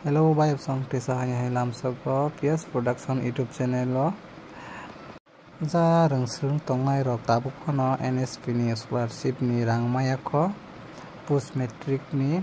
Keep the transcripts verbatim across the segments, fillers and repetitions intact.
Hello, bayapsong tesa hai hai lamsok o P S Production YouTube channel o. Ja rwngswrwng tongnai rok tabuk phano N S P ni scholarship ni rang maya kho, post matric ni,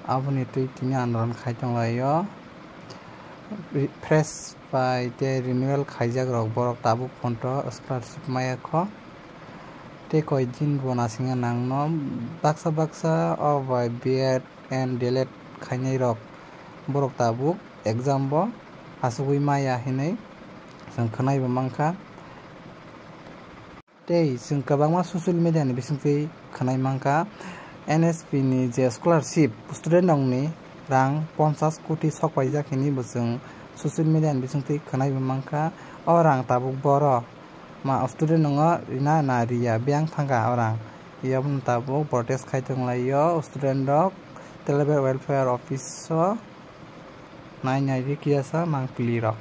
aboni twi tini andoron khai tonglaio. Re-, fresh bai tei renewal khaijak rok borok tabuk phonto scholarship maya kho. Tei koi din bo nasinga nangno baksa baksa o bai B Ed and D El Ed khainai rok borok tabuk exam bo achugwi maya hinwi chwng khwnai bo mankha. Tei chwng kwbangma social media ni bisingtwi khwnai mankha, N S P ni je scholarship student rokni rang ponchas koti sok paijak hinwi bo chwng social media ni bisingtwi khwnai bo mankha. O rang tabuk boro ma student no rina na riya biyang thangkha o rang. Yaboni tabuk protest khai tonglaio student rok, Telebel Welfare Office o nai nai ri kiyasa mangpili rok.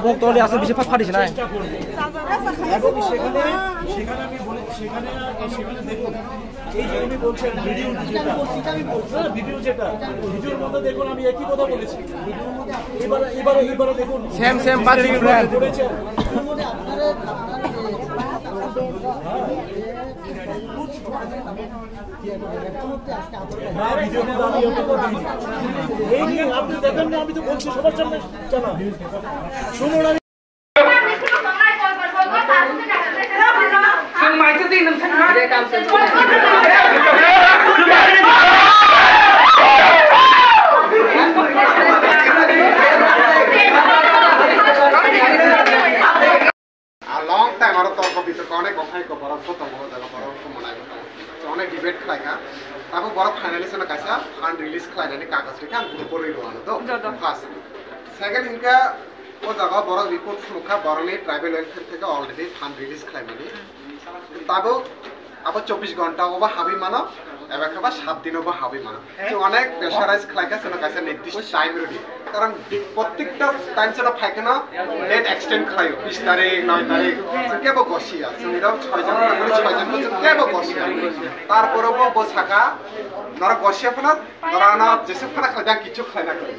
মুখ তলে আসলে বেশি ফাট ফাটিস না। চেষ্টা করব। এবং সেখানে, সেখানে আমি বলে, সেখানে, সেখানে দেখুন, এই যে উনি বলছেন ভিডিও যেটা, হ্যাঁ, ভিডিও যেটা, ভিডিওর মধ্যে দেখুন আমি একই কথা বলেছি। এবারে, এবারে, এবারে দেখুন। Same, same, but different। করেছেন। না, ভিডিও কিন্তু আমি এই যে আপনি দেখেন না, আমি তো বলছি সবার সামনে। চালা। শুনুন, আমি A long time aro torko bitorko onek okhai ko borok joto bo jaga borok ko manai ko tongo. So onek debate khlai kha. Abo borok finally sono kaisa fund release khlainani kagoj rikha ang group o rwi rwano to. Joto. First. Second hinkhe o jaga borok report phunukha borokni tribal welfare theke already fund release khlaimani. Tabuk abo chobbish ghonta obo habwi mano, eba khe ba sat din obo habwi mano. Chwng onek pressurize khlai kha, chwngno kaisa nirdisto time rwdi. Karon di-, prottekta time chwngno phai kheno date extend khlaio, bish tarik, noi tarik, chwng kebo gosiya. Chwng iro choi jon, choi jon chwng kebo gosiya. Tarpore bo, bo sakha, norok gosiya phano, norok ano jesuk phano khlai, jang kichu khlaina khlai.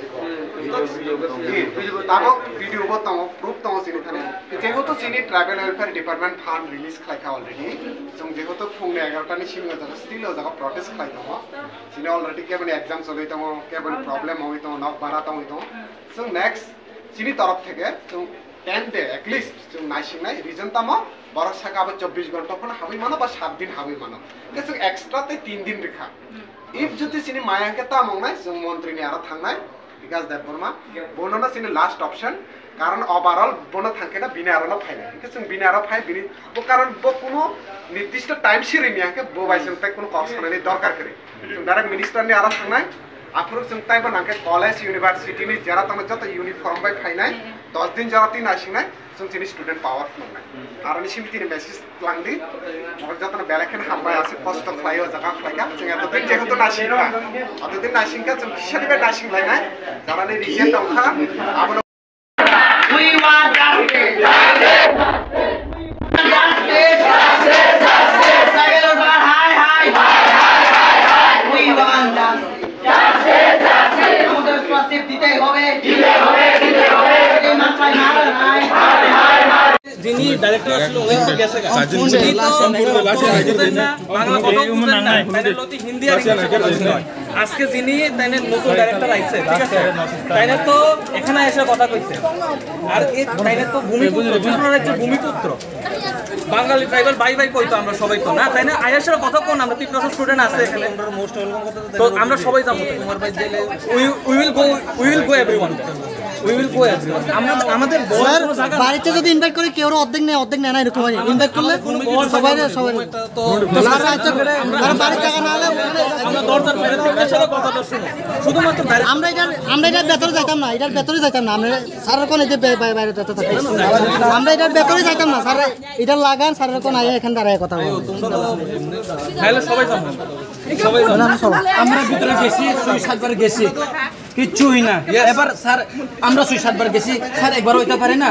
Tabuk video bo tongo, proof tongo chini thani. Jehetu chini tribal welfare department fund release khlai kha already. Chwng jehetu phungni egarota ni simi o jaga still o jaga protest khlai tongo. Chini already keboni exam choli tongo, keboni problem oi tongo, nok bara tongwi tongo. Chwng next chini torof theke chwng ten day at least chwng naisingnai reason tamo borok saka abo chobbish ghonta phano habwi mano ba sat din habwi mano. Hwnkhe chwng extra tei tin din rikha. If jodi chini maya hwnkhe tamo wngnai chwng montri ni aro thangnai. Bikash Debbarma, bono no chini last option, karon overall bono thangkhe na bini aro no phainai. Hwnkhe chwng bini aro phai, bini bo karon bo kuno nirdisto time siri niya hwnkhe bo bai chwng tei kuno kok sanani dorkar kwrwi. Chwng direct minister ni aro thangnai, aphuru chwng tei bo nangkhe college, university ni jera tongma joto uniform bai phainai, dos din jora twi naisingnai, chwng chini student power phunuknai. Aroni simi tini message Langdi, borok jotono belai kheno hambai aswk kosto khlai o jaga khlai kha. Chwng eto din jehetu naising kha, ato din naising kha, chwng kisa dibe naising lainai. Jara ni reason tong kha, abono We want justice. Justice. Justice. Justice. Justice. Justice. Justice. We want justice. আমাদের স্কলারশিপ দিতেই হবে। দিতে হবে, দিতে হবে। এই মামলায় মারা নাই। যিনি ডাইরেক্টর আসলে উনি তো গেছে গা। উনি তো বুঝেন না, বাংলা কথা বুঝেন না। তাইলে লতি হিন্দি আর ইংলিশে কথা বুঝেন। আজকে যিনি তাইলে নতুন ডাইরেক্টর আইছে, ঠিক আছে? তাইলে তো এখানে এসে কথা কইছে। আর এই তাইলে তো ভূমিপুত্র, ত্রিপুরা রাজ্যের ভূমিপুত্র। বাঙালি ট্রাইবাল ভাই ভাই কই তো আমরা সবাই তো না, তাই না? আয়াসের কথা কোন? আমরা ত্রিপুরা স্টুডেন্ট আছে এখানে। তো আমরা সবাই যাবো তো। We, we will go, we will go everyone. We will go everyone. আমরা, আমাদের বলার স্যার, কোনো জায়গা নেই। বাড়িতে যদি ইনভাইট করে কেউ অর্ধেক নেয়, অর্ধেক নেয় না, এরকম হয়। ইনভাইট করলে সবাই, সবাই। তো স্যার, আচ্ছা, আমরা, তারা বাড়ির জায়গা না হলে ওখানে আমরা দরজার বাইরে থেকে এসে কথাটা শুনো। শুধুমাত্র বাইরে আমরা এটা, আমরা এটার ভেতরে যাইতাম না, এটার ভেতরে যাইতাম না। আমরা স্যারের কোন এই যে বে-, বে-, বাইরে যাতে থাকে। আমরা এটার ভেতরে যাইতাম না, স্যার এটা লাগান, স্যারের কোন আগে এখানে দাঁড়ায় কথা বলবো। তাহলে সবাই যাবো। সবাই যাবো। আমরা সবাই। আমরা ভিতরে গেছি, ছয় সাতবার গেছি, কিচ্ছুই না। এবার স্যার, আমরা ছয় সাতবার গেছি, স্যার একবার হইতে পারে না।